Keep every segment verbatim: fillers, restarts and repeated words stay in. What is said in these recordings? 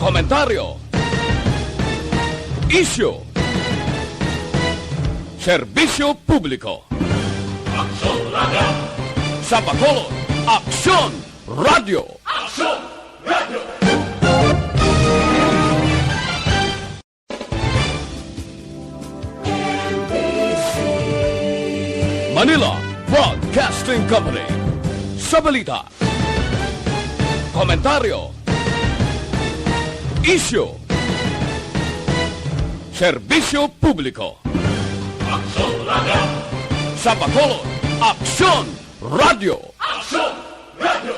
Komentaryo. Isyu. Serbisyo publiko. Aksyon Radio. Sa Bacolod, Aksyon Radio. Aksyon Radio. Manila Broadcasting Company. Sa balita, komentaryo, isyu, serbisyo publiko. Aksyon Radio. Sa Bacolod, Aksyon Radio. Aksyon Radio.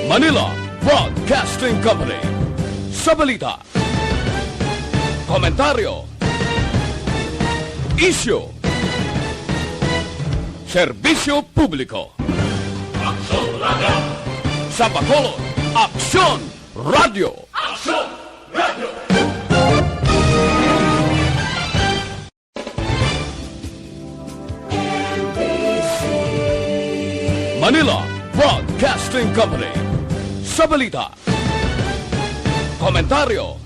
Manila Broadcasting Company. Sa balita, komentaryo, isyu, serbisyo publiko. Aksyon Radio. Sa Bacolod, Aksyon Radio. Aksyon Radio. Manila Broadcasting Company. Sa balita, komentaryo,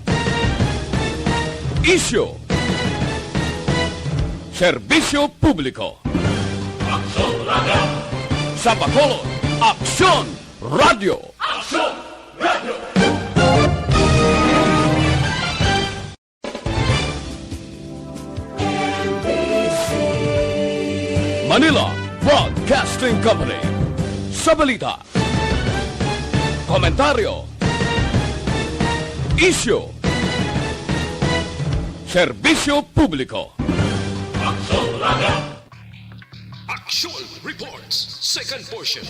isyu, serbisyo publiko. Aksyon Radio. Sa Bacolod, Aksyon Radio. Aksyon Radio. Manila Broadcasting Company. Sa balita, komentaryo, isyu, serbisyo publiko. Aksyon Radio. Aksyon Reports, second portion.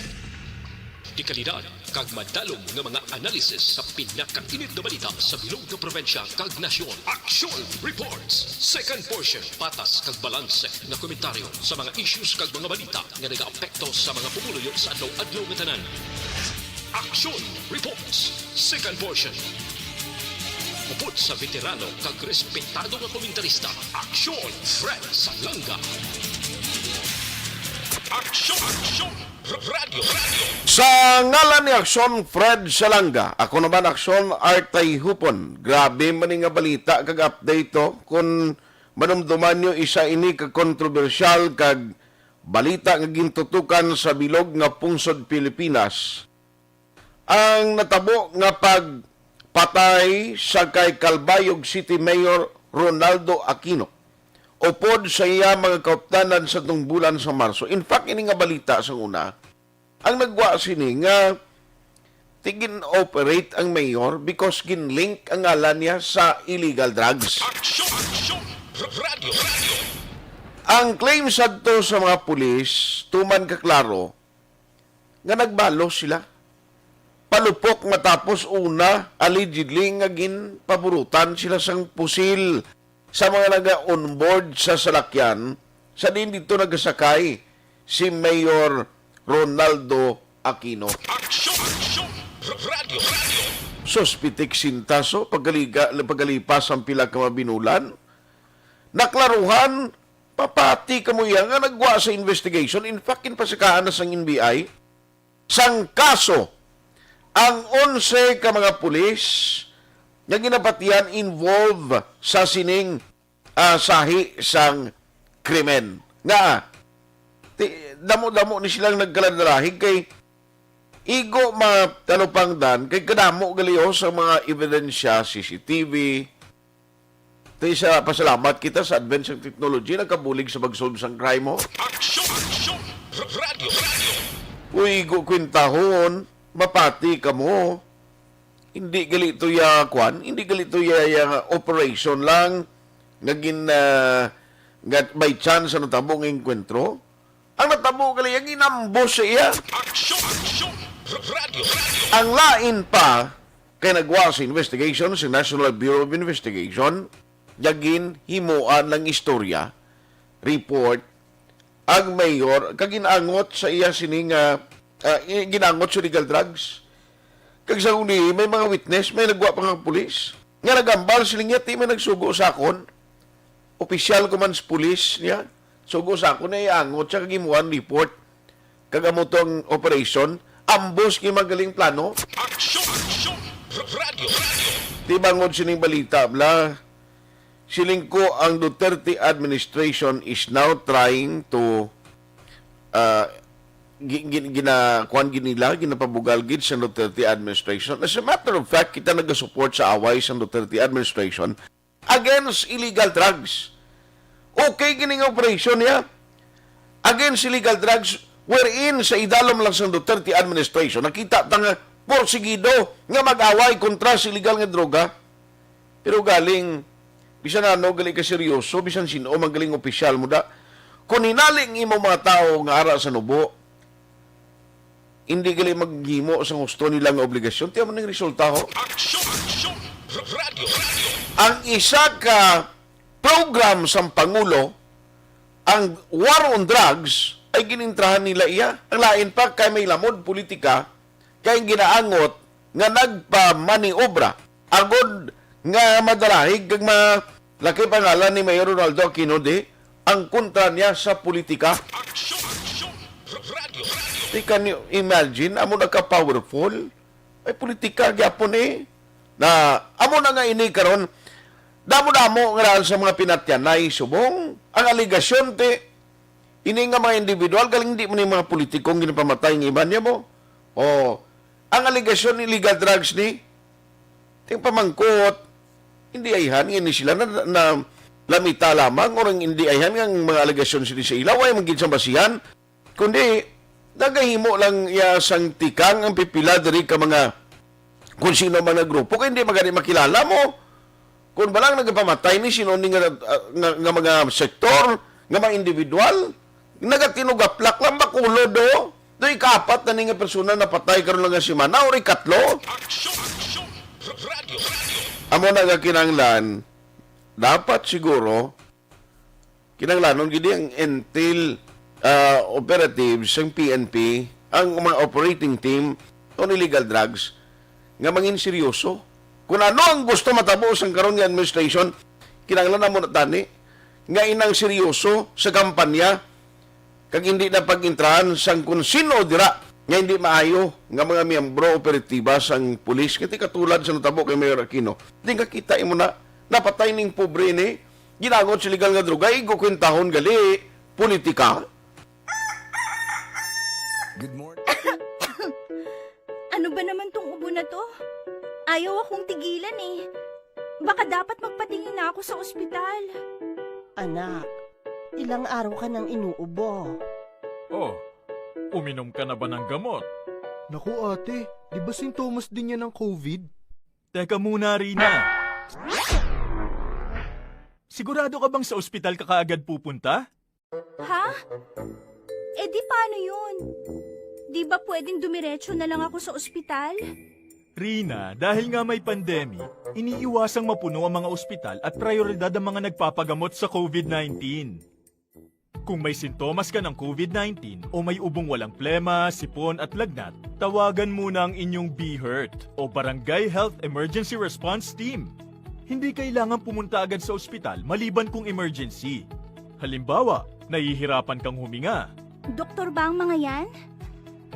Dekalidad kag madalom nga mga analisis sa pinakainit nga balita sa bilog nga probinsya kag nasyon. Aksyon Reports, second portion. Patas kag balanse nga komentaryo sa mga issues kag mga balita nga nagaapekto sa mga pumuluyo sa adlaw-adlaw nga tanan. Aksyon Reports, second portion. Upod sa veterano kag respetado nga komentarista, Aksyon Fred Salanga. Aksyon, Aksyon, R-, Radyo, Radyo. Sa ngalan ni Aksyon Fred Salanga, ako naman Aksyon Artay Hupon. Grabe man ni nga balita kag update to. Kung manumduman nyo, isa ini ka kontrobersyal kag balita nga gintutukan sa bilog nga pungsod Pilipinas. Ang natabo nga pagpatay sa kay Calbayog City Mayor Ronaldo Aquino upod sa iya mga kaupdanan sa tung bulan sa Marso. In fact, ini nga balita sa una, ang nagwa sini nga tigin-operate ang mayor because gin-link ang ngalan niya sa illegal drugs. Aksyon! Aksyon! Radyo! Radyo! Ang claim sadto sa mga pulis, tuman kaklaro, nga nagbalos sila. Palupok matapos una, allegedly, nga ginpaburutan sila sang pusil sa mga naga-onboard sa salakyan sa diin didto nagasakay si Mayor Ronaldo Aquino. Aksyon! Aksyon! Radyo! Radyo! Suspitik sintaso, pagkaliga-, pagkalipas ang pila ka mga binulan, naklaruhan, papati kamo iya nga nagwa sa investigation. In fact, ginpasakaan na sang N B I sang kaso ang onse ka mga pulis nga ginapatihan involved sa sining, ah, sahi sang krimen. Nga, ti-, damo-damo ni silang nagkaladalahig kay igo matalupangdan kay kadamo gali, oh, sa mga ebidensya, C C T V, Ti sa pasalamat kita sa advance sang technology, nakabulig sa pag-solve sang crime, ho. Aksyon! Aksyon! Radyo! Radyo! Uy, igo kwintahon, mapati kamo. Hindi gali to ya, kwan, hindi gali to ya, ya operation lang nga gin, ah, nga by chance ang natabo nga engkwentro. Ang natabo gali, ang inambos sa iya. Aksyon! Aksyon! Radyo! Radyo! Ang lain pa, kay nagwa sa investigation sa National Bureau of Investigation, nga ginhimuan lang istorya, report, ang mayor, kag ginangot sa iya sini nga, ah, i-, ginangot sa illegal drugs. Kag sa huli, may mga witness, may nagwa pa nga pulis. Nga nagambal, siling niya, "Ti, may nagsugo sa akon." Opisyal ko man sa pulis niya. Sugo sa ako na iangot siya kag himuan report. Kag amo to ang operation. Ambos kay magaling plano. Aksyon! Aksyon! Radyo! Radyo! Di bangod sining balita, bla, siling ko ang Duterte administration is now trying to, ah, gi-, gi-, gina-, kuwan gid nila, ginapabugal gid sa Duterte administration. As a matter of fact, kita nagasupport sa away sa Duterte administration against illegal drugs. Okay gini nga operation niya against illegal drugs, wherein sa idalom lang sang Duterte administration, nakita ta nga porsigido nga mag-away kontra sa illegal nga droga. Pero galing, bisan ano, gali ka seryoso, bisan sin-o man galing opisyal mo da. Kung hinali ang imong mga tawo nga ara sa nubo, hindi gali maghimo sang husto nila nga obligasyon. Tiyan mo ning resulta, ho? Aksyon! Aksyon! Radyo! Radyo! Ang isa ka program sang Pangulo, ang war on drugs, ay ginintrahan nila iya. Ang lain pa, kay may lamod politika, kay ginaangot nga nagpamaniobra agod nga madalahig kag malaki pangalan ni Mayor Ronaldo Aquino di ang kontra niya sa politika. Aksyon! Aksyon! Radyo! Radyo! Di, can you imagine? Amo na ka powerful. Ay, politika gyapon eh. Na, amo na nga ini karon. Damo-damo nga daan sa mga pinatyanay subong. Ang alegasyon, ti, ini nga mga individual, galing di man yung mga politikong ginapamatay ng iban niya mo. O, ang alegasyon, illegal drugs ni, ting pamangkot, hindi ayhan, nga ini sila na, na lamita lamang, o ang hindi ayhan nga ang mga alegasyon sila sa ilaw, ay manggid sa basihan, kundi nagahimo lang iya sang tikang ang pipila diri ka mga kung sino man nga grupo, kay hindi magani makilala mo. Kung balang nagapamatay ni sino ni nga, nga, nga mga sektor, nga mga individual, nagatinugaplak lang, bakulo do. Do ikapat na ni nga persona napatay karon lang nga semana, or ikatlo. Aksyon! Aksyon! Radyo! Radyo! Amo na nga kinahanglan, dapat siguro, kinahanglanon gid ang intel, ah, operatives sang P N P, ang mga operating team on illegal drugs, nga mangin seryoso. Kung ano ang gusto matabo sang karon nga administration, kinahanglan namo na tani nga inang seryoso sa kampanya kag hindi na pag-intrahan sang kung sino dira nga hindi maayo nga mga miyembro operatiba sang pulis, kay katulad sa natabo kay Mayor Aquino. Di nga kita imo na napatay ning pobre ni ginangot sa illegal nga droga, igo kwentahon gali politika. Good morning. Ano ba naman tong ubo na to? Ayaw akong tigilan eh. Baka dapat magpatingin na ako sa ospital. Anak, ilang araw ka nang inuubo. Oh, uminom ka na ba ng gamot? Naku, ate, di ba sintomas din yan ng covid? Teka muna, Rina. Sigurado ka bang sa ospital ka kaagad pupunta? Ha? Eh di paano yun? Di ba pwedeng dumiretso na lang ako sa ospital? Rina, dahil nga may pandemic, iniiwasang mapuno ang mga ospital at prioridad ang mga nagpapagamot sa covid nineteen. Kung may sintomas ka ng covid nineteen o may ubong walang plema, sipon at lagnat, tawagan muna ang inyong BHERT o Barangay Health Emergency Response Team. Hindi kailangan pumunta agad sa ospital maliban kung emergency. Halimbawa, nahihirapan kang huminga. Doktor ba ang mga yan?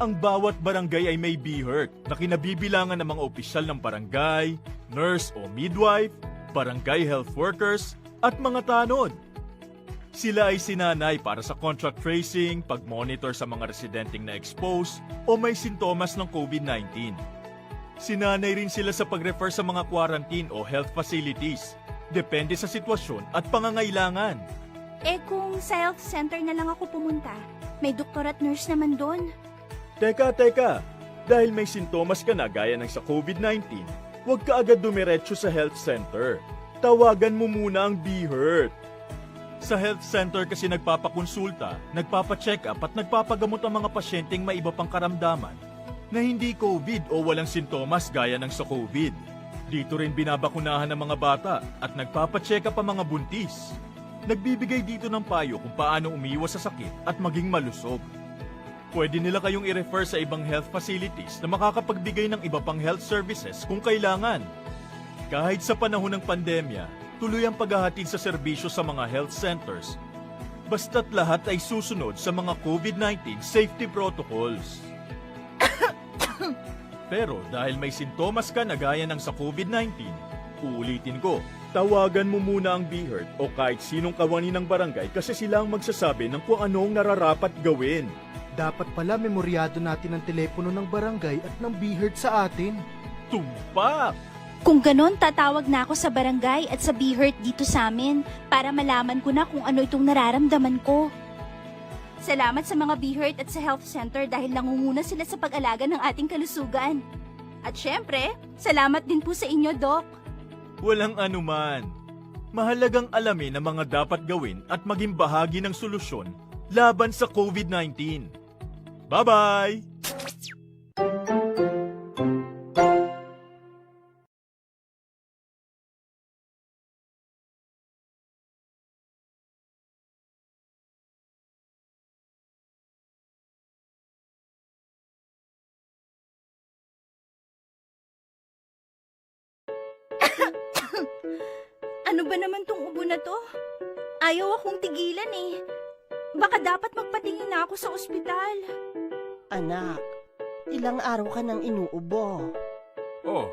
Ang bawat barangay ay may BHERT na kinabibilangan ng mga opisyal ng barangay, nurse o midwife, barangay health workers, at mga tanod. Sila ay sinanay para sa contact tracing, pag-monitor sa mga residenteng na-expose o may sintomas ng covid nineteen. Sinanay rin sila sa pag-refer sa mga quarantine o health facilities, depende sa sitwasyon at pangangailangan. Eh kung sa health center na lang ako pumunta, may doktor at nurse naman doon. Teka, teka. Dahil may sintomas ka na gaya ng sa covid nineteen, huwag ka agad dumiretso sa health center. Tawagan mo muna ang BHERT. Sa health center kasi nagpapakonsulta, nagpapacheck-up at nagpapagamot ang mga pasyenteng may iba pang karamdaman na hindi covid o walang sintomas gaya ng sa covid. Dito rin binabakunahan ang mga bata at nagpapacheck-up ang mga buntis. Nagbibigay dito ng payo kung paano umiwas sa sakit at maging malusog. Pwede nila kayong i-refer sa ibang health facilities na makakapagbigay ng iba pang health services kung kailangan. Kahit sa panahon ng pandemya, tuloy ang paghahatid sa serbisyo sa mga health centers. Basta't lahat ay susunod sa mga COVID nineteen safety protocols. Pero dahil may sintomas ka na gaya ng sa COVID nineteen, uulitin ko, tawagan mo muna ang BHERT o kahit sinong kawani ng barangay kasi sila ang magsasabi ng kung ano ang nararapat gawin. Dapat pala memoryado natin ang telepono ng barangay at ng BHERT sa atin. Tumpak! Kung ganon, tatawag na ako sa barangay at sa BHERT dito sa amin para malaman ko na kung ano itong nararamdaman ko. Salamat sa mga BHERT at sa health center dahil nangunguna sila sa pag-alaga ng ating kalusugan. At syempre, salamat din po sa inyo, Doc. Walang anuman. Mahalagang alamin ang mga dapat gawin at maging bahagi ng solusyon laban sa COVID nineteen. Bye-bye! Ano ba naman tong ubo na to? Ayaw akong tigilan eh. Baka dapat magpatingin na ako sa ospital. Anak, ilang araw ka nang inuubo. Oh,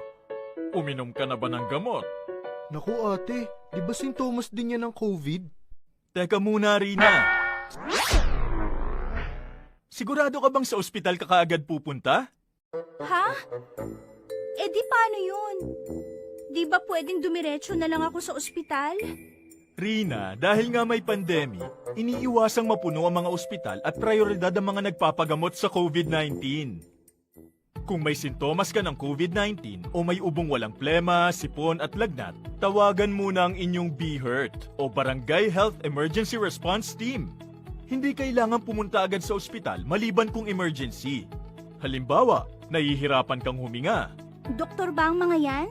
uminom ka na ba ng gamot? Naku, ate, di ba sintomas din yan ng COVID? Teka muna, Rina. Sigurado ka bang sa ospital ka kaagad pupunta? Ha? Eh di paano yun? Di ba pwedeng dumiretso na lang ako sa ospital? Rina, dahil nga may pandemic, iniiwasang mapuno ang mga ospital at prioridad ang mga nagpapagamot sa COVID nineteen. Kung may sintomas ka ng COVID nineteen o may ubong walang plema, sipon at lagnat, tawagan muna ang inyong BHERT o Barangay Health Emergency Response Team. Hindi kailangan pumunta agad sa ospital maliban kung emergency. Halimbawa, nahihirapan kang huminga. Doktor ba ang mga yan?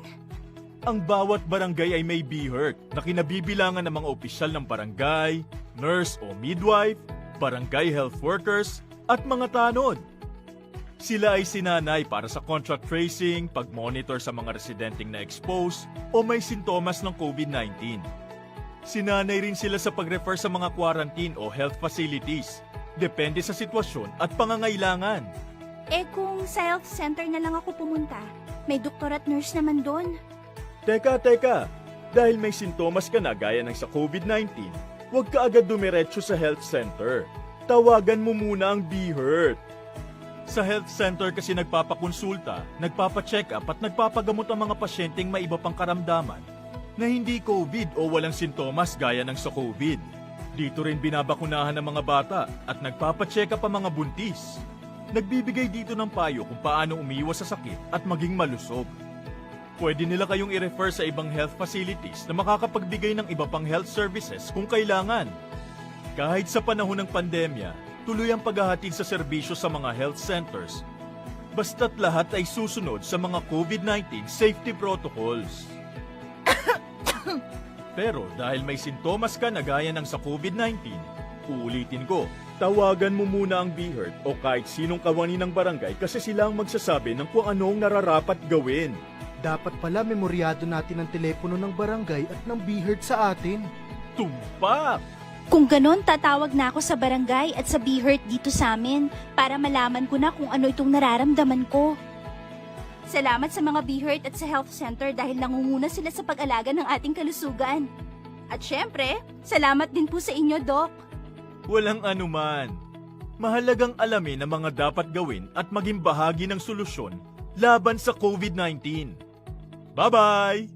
Ang bawat barangay ay may BHERT na kinabibilangan ng mga opisyal ng barangay, nurse o midwife, barangay health workers, at mga tanod. Sila ay sinanay para sa contact tracing, pag-monitor sa mga residenteng na-expose o may sintomas ng COVID nineteen. Sinanay rin sila sa pag-refer sa mga quarantine o health facilities, depende sa sitwasyon at pangangailangan. Eh kung sa health center na lang ako pumunta, may doktor at nurse naman doon. Teka, teka! Dahil may sintomas ka na gaya ng sa COVID nineteen, huwag ka agad dumiretso sa health center. Tawagan mo muna ang BHERT. Sa health center kasi nagpapakonsulta, nagpapacheck-up at nagpapagamot ang mga pasyenteng may iba pang karamdaman na hindi COVID o walang sintomas gaya ng sa COVID. Dito rin binabakunahan ang mga bata at nagpapacheck-up ang mga buntis. Nagbibigay dito ng payo kung paano umiwas sa sakit at maging malusog. Pwede nila kayong i-refer sa ibang health facilities na makakapagbigay ng iba pang health services kung kailangan. Kahit sa panahon ng pandemya, tuloy ang paghahatid sa serbisyo sa mga health centers, basta't lahat ay susunod sa mga COVID nineteen safety protocols. Pero dahil may sintomas ka na gaya ng sa COVID nineteen, uulitin ko, tawagan mo muna ang BHERT o kahit sinong kawani ng barangay kasi sila ang magsasabi ng kung ano ang nararapat gawin. Dapat pala memoryado natin ang telepono ng barangay at ng BHERT sa atin. Tumpak! Kung ganon, tatawag na ako sa barangay at sa BHERT dito sa amin para malaman ko na kung ano itong nararamdaman ko. Salamat sa mga BHERT at sa health center dahil nangunguna sila sa pag-alaga ng ating kalusugan. At syempre, salamat din po sa inyo, Doc. Walang anuman. Mahalagang alamin ang mga dapat gawin at maging bahagi ng solusyon laban sa COVID nineteen. Bye-bye!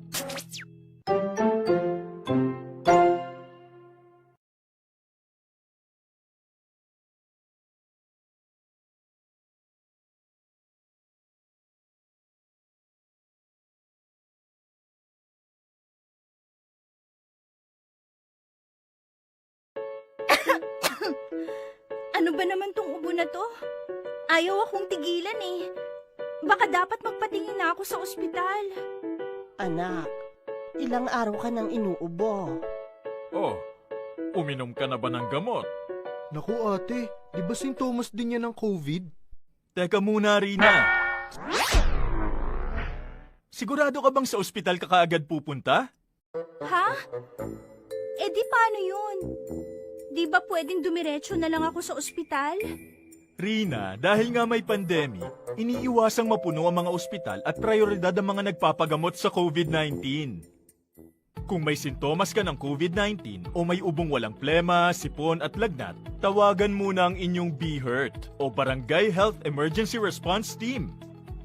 Ano ba naman tong ubo na to? Ayaw akong tigilan eh. Baka dapat magpatingin na ako sa ospital. Anak, ilang araw ka nang inuubo. Oh, uminom ka na ba ng gamot? Naku ate, di ba sintomas din yan ng COVID? Teka muna, Rina. Sigurado ka bang sa ospital ka kaagad pupunta? Ha? Eh di paano yun? Di ba pwedeng dumiretso na lang ako sa ospital? Rina, dahil nga may pandemic, iniiwasang mapuno ang mga ospital at prioridad ang mga nagpapagamot sa covid nineteen. Kung may sintomas ka ng covid nineteen o may ubong walang plema, sipon at lagnat, tawagan muna ang inyong BHERT o Barangay Health Emergency Response Team.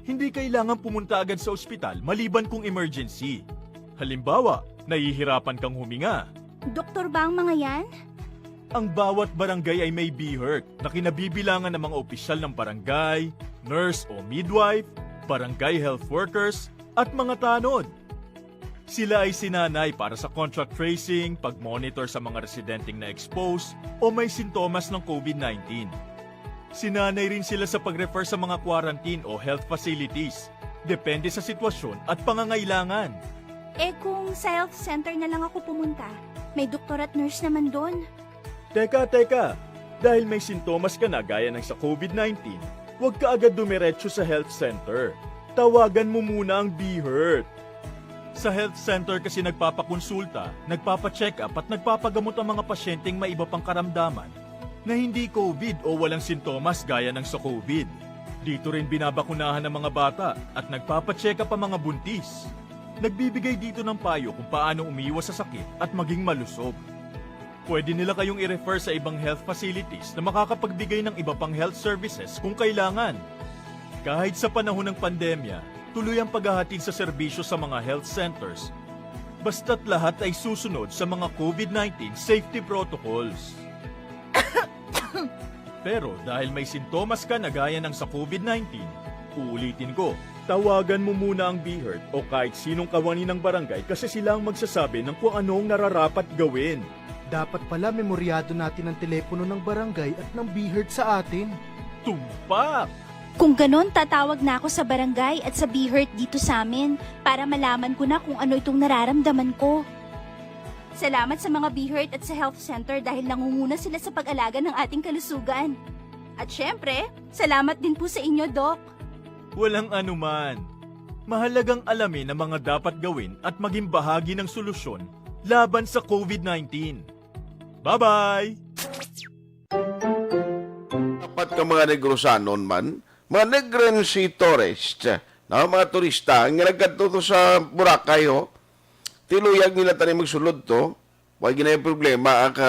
Hindi kailangan pumunta agad sa ospital maliban kung emergency. Halimbawa, nahihirapan kang huminga. Doktor ba ang mga yan? Ang bawat barangay ay may BHERT na kinabibilangan ng mga opisyal ng barangay, nurse o midwife, barangay health workers, at mga tanod. Sila ay sinanay para sa contact tracing, pag-monitor sa mga residenteng na-expose o may sintomas ng covid nineteen. Sinanay rin sila sa pag-refer sa mga quarantine o health facilities, depende sa sitwasyon at pangangailangan. Eh, kung sa health center na lang ako pumunta, may doktor at nurse naman doon. Teka, teka! Dahil may sintomas ka na gaya ng sa covid nineteen, huwag ka agad dumiretso sa health center. Tawagan mo muna ang BHERT. Sa health center kasi nagpapakonsulta, nagpapacheck-up at nagpapagamot ang mga pasyenteng may iba pang karamdaman na hindi covid o walang sintomas gaya ng sa covid. Dito rin binabakunahan ang mga bata at nagpapacheck-up ang mga buntis. Nagbibigay dito ng payo kung paano umiwas sa sakit at maging malusog. Pwede nila kayong i-refer sa ibang health facilities na makakapagbigay ng iba pang health services kung kailangan. Kahit sa panahon ng pandemya, tuloy ang paghahatid sa serbisyo sa mga health centers, basta't lahat ay susunod sa mga covid nineteen safety protocols. Pero dahil may sintomas ka na gaya ng sa covid nineteen, uulitin ko, tawagan mo muna ang BHERT o kahit sinong kawani ng barangay kasi sila ang magsasabi ng kung ano ang nararapat gawin. Dapat pala memoryado natin ang telepono ng barangay at ng BHERT sa atin. Tumpak! Kung ganon, tatawag na ako sa barangay at sa BHERT dito sa amin para malaman ko na kung ano itong nararamdaman ko. Salamat sa mga BHERT at sa health center dahil nangunguna sila sa pag-alaga ng ating kalusugan. At syempre, salamat din po sa inyo, Doc. Walang anuman. Mahalagang alamin ang mga dapat gawin at maging bahagi ng solusyon laban sa covid nineteen. Bye-bye! Dapat ka mga Negrosanon man, mga Negrense tourist, no? Mga turista nga nagkadto to sa Boracay, ho. Tiluyag nila tani magsulod to. Wa ginay problema ang ka,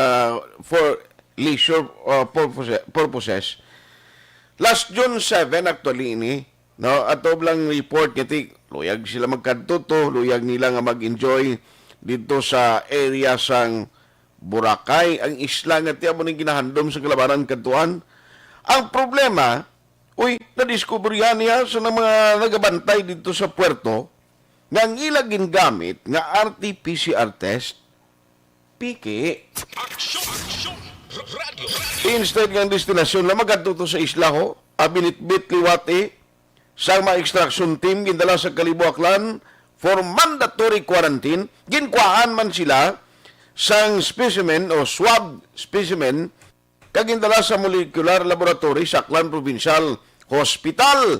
for leisure, uh, purpose-, purposes. Last June seven actually ini, no? Ato lang report nga ti, luyag sila magkadto to, luyag nila nga mag-enjoy dito sa area sang Boracay, ang isla nga ti amo ning ginahandom sa kalabanan kadtuan. Ang problema, uy, nadiskubrihan niya sa mga nagabantay dito sa puerto nga ang ila gingamit nga R T P C R test, piki. Aksyon! Aksyon! Radyo! Instead nga ang destinasyon lang magadto to sa isla, ho, abinitbit liwat, eh, sang mga extraction team gindala sa Kalibo, Aklan for mandatory quarantine. Ginkuhaan man sila sang specimen o swab specimen kag gindala sa molecular laboratory sa Aklan Provincial Hospital.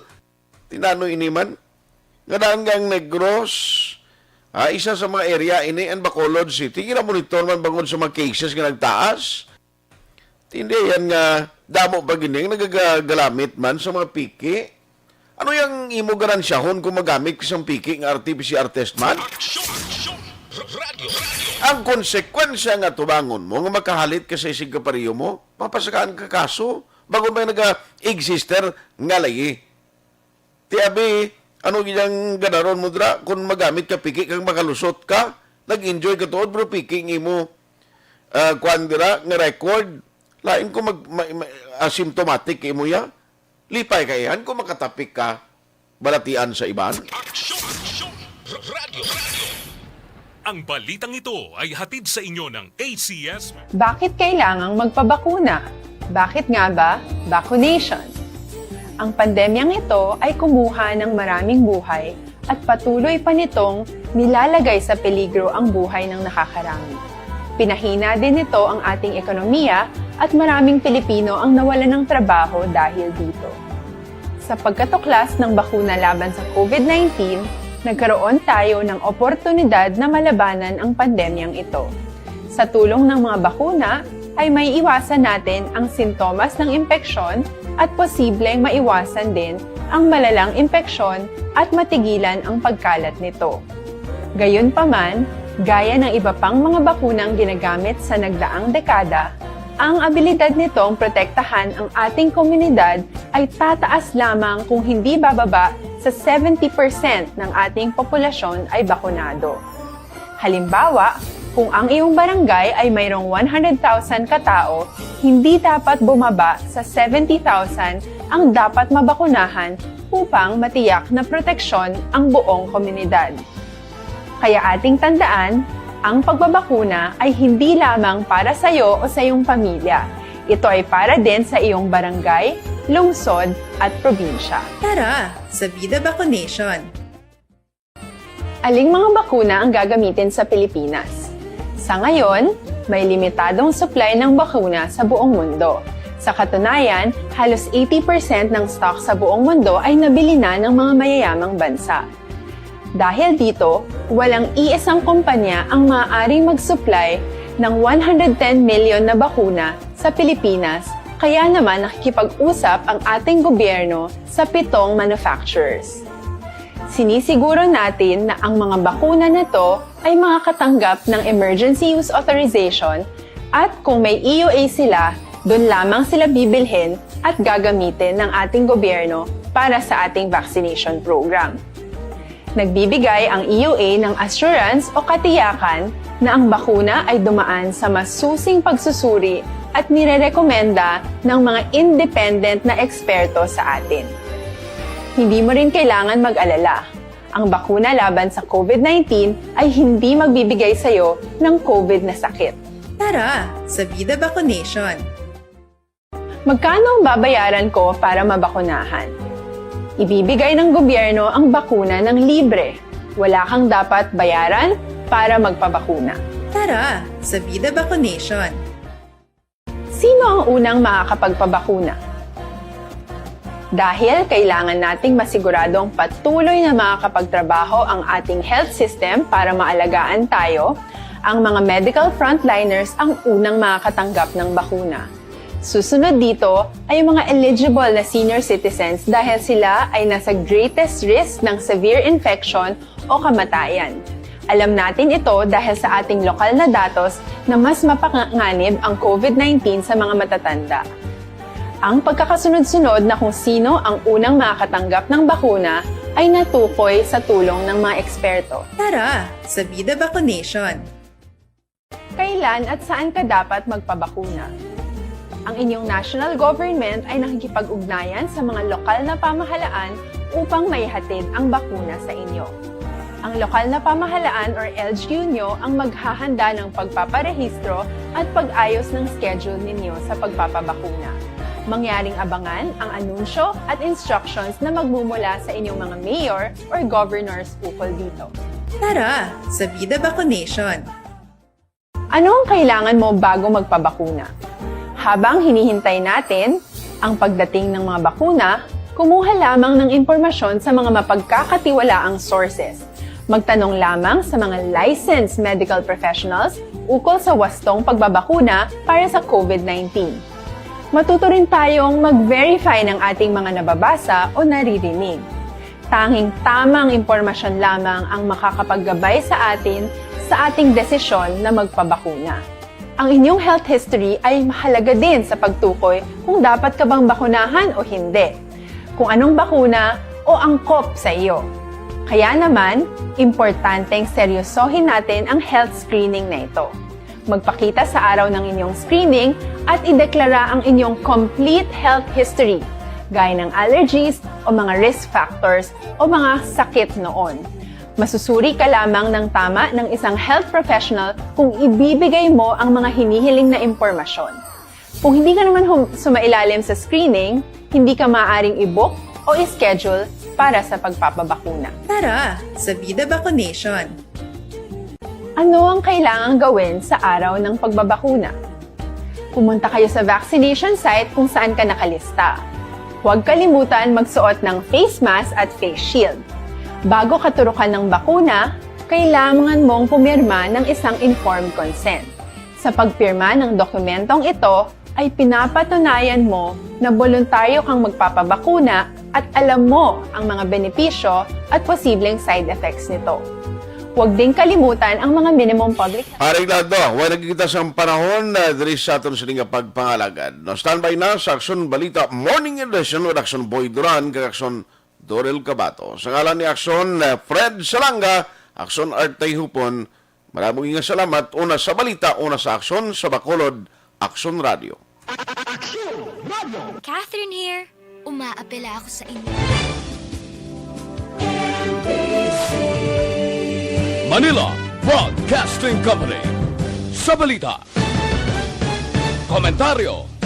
Tinano ini man nga daan nga ang Negros, ah, isa sa mga area ini ang Bacolod City, gina-monitor man bangod sa mga cases nga nagtaas. Tindihan nga damo pa gini ang nagagalamit man sa mga piki. Ano yang imo garansyahon kung magamit ka sang piki nga R T P C R test man? Aksyon! Aksyon! Radyo! Radyo! Ang konsekwensya nga tubangon mo nga makahalit ka sa isig kapareho mo, mapasakaan ka kaso. Bago may naga-existe nga layi. Ti abi, ano gid ang ganaron mo dira kung magamit ka piki kag makalusot ka? Nag-enjoy ka tuod, pero piki ang imo, ah, kuan dira nga record. Lain kung mag-, ma-, ma-, asymptomatic ka imo ya. Lipay ka ihan kung makatapik ka balatian sa iban. Aksyon! Aksyon! Radyo! Radyo! Ang balitang ito ay hatid sa inyo ng A C S. Bakit kailangang magpabakuna? Bakit nga ba vaccination? Ang pandemyang ito ay kumuha ng maraming buhay at patuloy pa nitong nilalagay sa peligro ang buhay ng nakakarami. Pinahina din nito ang ating ekonomiya at maraming Pilipino ang nawalan ng trabaho dahil dito. Sa pagkatuklas ng bakuna laban sa covid nineteen, nagkaroon tayo ng oportunidad na malabanan ang pandemyang ito. Sa tulong ng mga bakuna, ay maiiwasan natin ang sintomas ng impeksyon at posibleng maiwasan din ang malalang impeksyon at matigilan ang pagkalat nito. Gayunpaman, gaya ng iba pang mga bakunang ginagamit sa nagdaang dekada, ang abilidad nitong protektahan ang ating komunidad ay tataas lamang kung hindi bababa sa seventy percent ng ating populasyon ay bakunado. Halimbawa, kung ang iyong barangay ay mayroong one hundred thousand katao, hindi dapat bumaba sa seventy thousand ang dapat mabakunahan upang matiyak na proteksyon ang buong komunidad. Kaya ating tandaan, ang pagbabakuna ay hindi lamang para sa iyo o sa iyong pamilya. Ito ay para din sa iyong barangay, lungsod, at probinsya. Tara, sa Vida Vaccination! Aling mga bakuna ang gagamitin sa Pilipinas? Sa ngayon, may limitadong supply ng bakuna sa buong mundo. Sa katunayan, halos eighty percent ng stock sa buong mundo ay nabili na ng mga mayayamang bansa. Dahil dito, walang iisang kumpanya ang maaaring mag-supply ng one hundred ten million na bakuna sa Pilipinas, kaya naman nakikipag-usap ang ating gobyerno sa pitong manufacturers. Sinisiguro natin na ang mga bakuna na to ay makakatanggap ng emergency use authorization at kung may E U A sila, doon lamang sila bibilhin at gagamitin ng ating gobyerno para sa ating vaccination program. Nagbibigay ang E U A ng assurance o katiyakan na ang bakuna ay dumaan sa masusing pagsusuri at nirerekomenda ng mga independent na eksperto sa atin. Hindi mo rin kailangan mag-alala. Ang bakuna laban sa COVID nineteen ay hindi magbibigay sa iyo ng COVID na sakit. Tara, sa Vida Vaccination! Magkano ang babayaran ko para mabakunahan? Ibibigay ng gobyerno ang bakuna ng libre. Wala kang dapat bayaran para magpabakuna. Tara, sa Vida Vaccination! Sino ang unang makakapagpabakuna? Dahil kailangan nating masiguradong patuloy na makakapagtrabaho ang ating health system para maalagaan tayo, ang mga medical frontliners ang unang makakatanggap ng bakuna. Susunod dito ay ang mga eligible na senior citizens dahil sila ay nasa greatest risk ng severe infection o kamatayan. Alam natin ito dahil sa ating lokal na datos na mas mapanganib ang COVID nineteen sa mga matatanda. Ang pagkakasunod-sunod na kung sino ang unang makakatanggap ng bakuna ay natukoy sa tulong ng mga eksperto. Tara, sa Vida Vaccination! Kailan at saan ka dapat magpabakuna? Ang inyong national government ay nakikipag-ugnayan sa mga lokal na pamahalaan upang maihatid ang bakuna sa inyo. Ang lokal na pamahalaan or L G U nyo ang maghahanda ng pagpaparehistro at pag-ayos ng schedule ninyo sa pagpapabakuna. Mangyaring abangan ang anunsyo at instructions na magmumula sa inyong mga mayor or governors ukol dito. Tara, sa Vida Vaccination! Ano ang kailangan mo bago magpabakuna? Habang hinihintay natin ang pagdating ng mga bakuna, kumuha lamang ng impormasyon sa mga mapagkakatiwalaang sources. Magtanong lamang sa mga licensed medical professionals ukol sa wastong pagbabakuna para sa COVID nineteen. Matuto rin tayong mag-verify ng ating mga nababasa o naririnig. Tanging tamang impormasyon lamang ang makakapaggabay sa atin sa ating desisyon na magpabakuna. Ang inyong health history ay mahalaga din sa pagtukoy kung dapat ka bang bakunahan o hindi, kung anong bakuna o angkop sa iyo. Kaya naman, importanteng seryosohin natin ang health screening na ito. Magpakita sa araw ng inyong screening at ideklara ang inyong complete health history, gaya ng allergies o mga risk factors o mga sakit noon. Masusuri ka lamang ng tama ng isang health professional kung ibibigay mo ang mga hinihiling na impormasyon. Kung hindi ka naman hum- sumailalim sa screening, hindi ka maaaring i-book o i-schedule para sa pagpapabakuna. Tara, sa Vida Vaccination! Ano ang kailangang gawin sa araw ng pagbabakuna? Pumunta kayo sa vaccination site kung saan ka nakalista. Huwag kalimutan magsuot ng face mask at face shield. Bago ka turukan ng bakuna, kailangan mong pumirma ng isang informed consent. Sa pagpirma ng dokumentong ito ay pinapatunayan mo na boluntaryo kang magpapabakuna at alam mo ang mga benepisyo at posibleng side effects nito. Huwag ding kalimutan ang mga minimum public health. Areglado, way nagkita sang panahon na diri sa aton sini nga pagpangalagad. No, standby na sa Aksyon Balita Morning Edition with Aksyon Boy Duran kag Aksyon Dorel Cabato. Sa ngalan ni Aksyon eh, Fred Salanga, Aksyon Art Tayhupon, maraming nga salamat una sa balita, una sa aksyon, sa Bacolod, Aksyon Radio. Catherine here. Umaapela ako sa inyo. Manila Broadcasting Company. Sa balita, komentaryo,